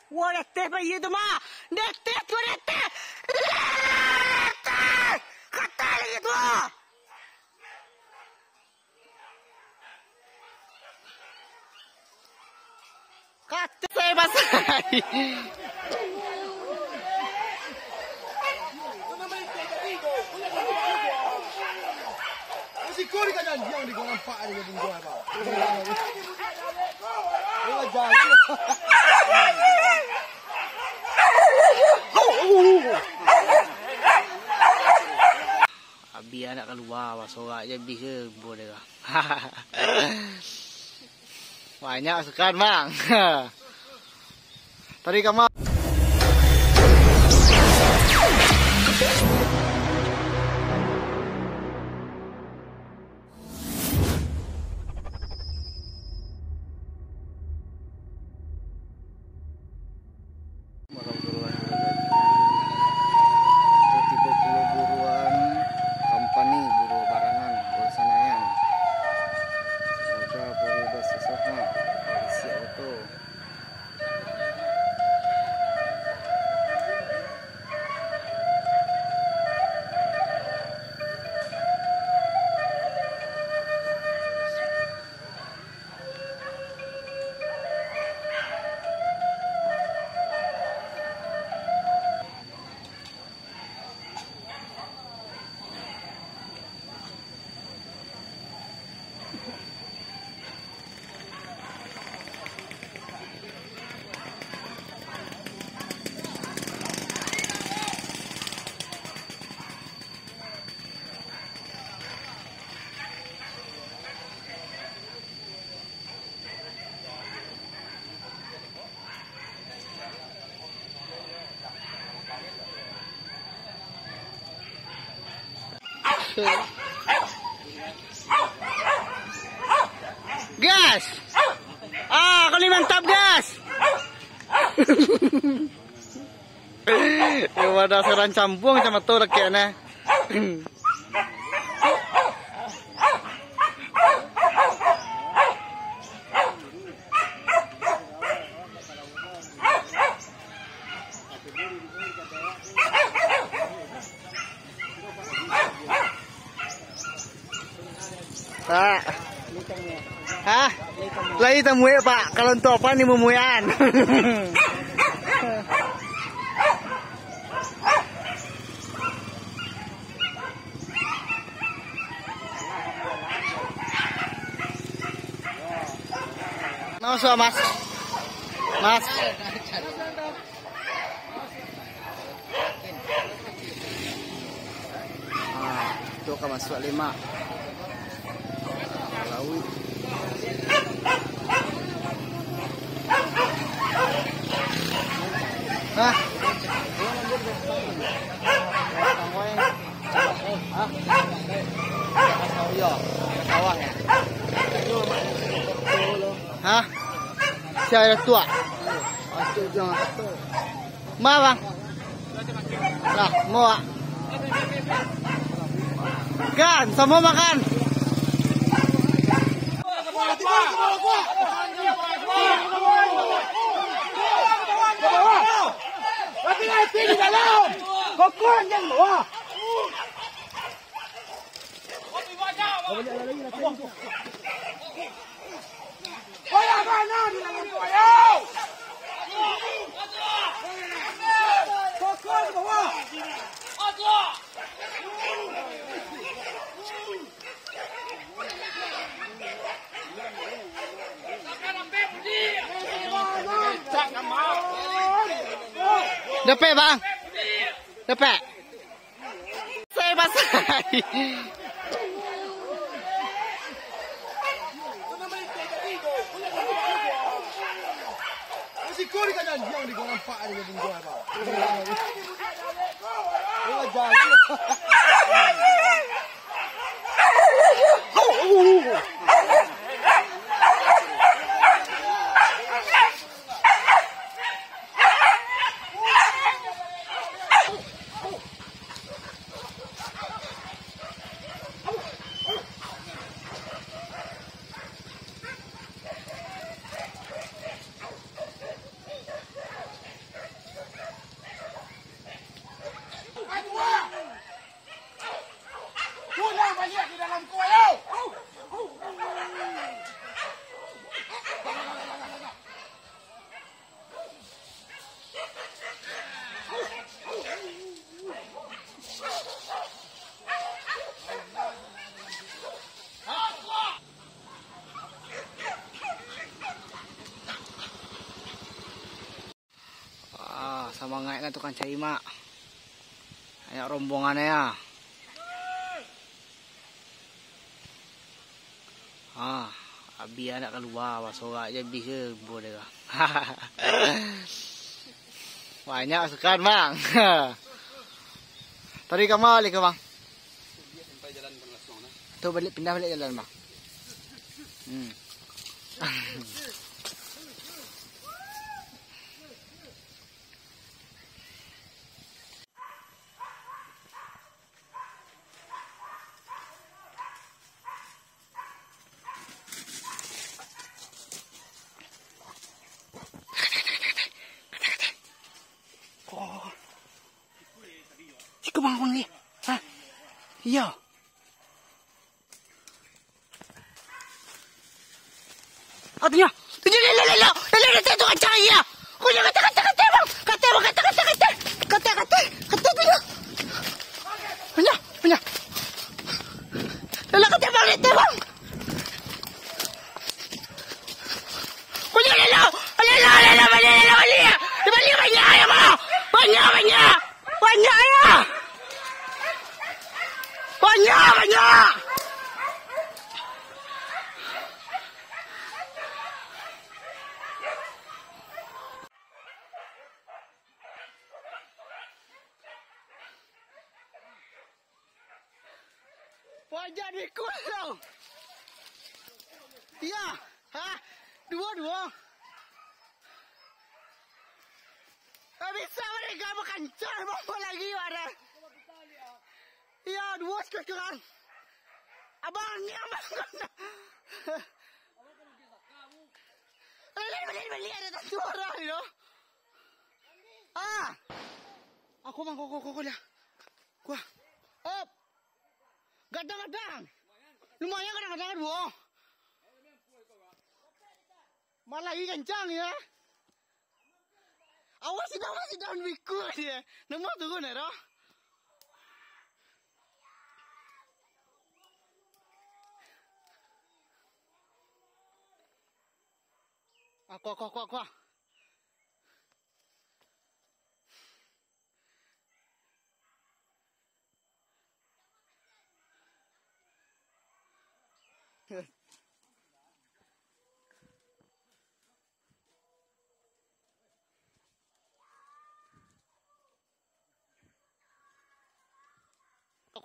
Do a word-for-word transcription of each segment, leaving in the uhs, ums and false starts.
Wah, deteh, Pak, iyo tu, mah. Deteh tu, deteh. Deteh! Katai lagi tu. Katai saya pasai. Masih kau di kanan yang di gua nampak ada di gua apa? Gua jalan. Abih anak kalua, basorak je abih je, buah dia. Banyak sukan, Bang. Tadi kama. Warahmatullahi wabarakatuh. Tibo pulo buruan kampani, buruan barangan, buruan sanayan. Moga buruan basusah mah, barisiak oto. Gas! Ah, kau ni mantap, gas! Yo, wadah seorang campuang macam tu rakyatnya. Pak. Hah? Lai tamuek, Pak. Kalau untuk apa ni mamuekan? Masuk, Mas. Mas. Ah, tu ka masuk lima. Lauik. Hah? Hah? Sia ado tuak? Ma, Bang? Lah, mo, Bang. Kan, samo makan. Kokoh anjing bawah. Dapek, Bang. Dapek. Saya pasai. Masih kau di kanan yang di gua nampak ada di gua apa? Gua jalan. Mangaik lah tukang cari, Mak. Banyak rombongan ya. Ah, Abi anak kalua, basorak je abih je buah dia. Banyak sukan, Bang. Tadi ka ma baliak ka, Bang? Tu baliak, pindah baliak jalan, Bang. Hmm. Oh. Iko bangun ni. Hah? Iyo. Ah, tu nyo. Tu nyo, lelo, lelo. Lelo, lelo, tu kancang aia. Kau jangan kata, kata, kata, bang. Kata, bang, kata, kata, kata. Kata, kata, kata, tu nyo. Banyak, banyak. Lelo, kata, bang, kata, bang. Kau jangan lelo. Lelo, lelo, balik, lelo, balik. Balik, banyak, aia, bang. Banyak, banyak. Banyak, aia. Banyak, banyak. Banyak di kulang. Iya. Hah? Dua, dua. Tak bisa mereka berkancah, bawa lagi ada. Iya, dua sekali kan. Abang, ni abang. Balik, balik, balik, ada satu orang, you know. Ah. Aku, bang, kok, kok, kok, kok, dah. Gua. Up. Gadang-gadang. Lumayan gadang-gadang, dua. Malah lagi kencang, ya. Awas, sudah, awas, sudah, bikul dia. Nemu turun, ya, doh. Aku, aku, aku, aku.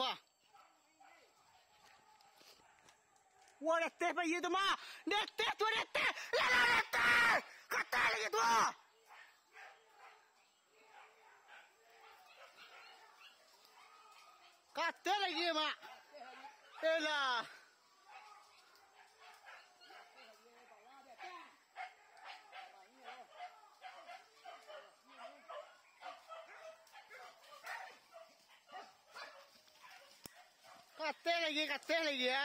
Kua. Wah, deteh pa iya tu, mah. Deteh tu, deteh. Lah, lah, deteh. Kata lagi tu. Kata lagi, mak. Elah. Kateh lagi, kateh lagi, ya.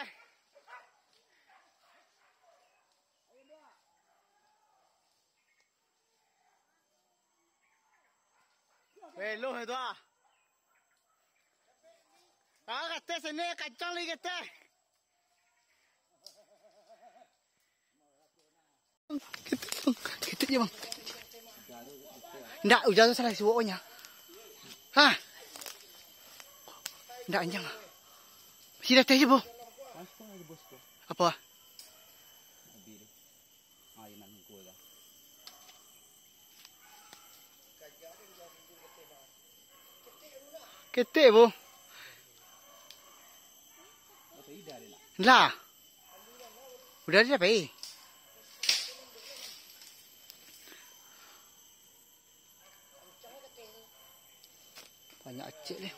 Beloh itu, ah. Ah, kateh sini, kancang lagi kateh. Ketek, bang. Ketek je, bang. Ndak, ujan tu salah isi woknya. Hah? Ndak anjang. Masih datang je, bo. Apa? Ketek, bo. Lah. Udah dia pai. Banyak acik ni.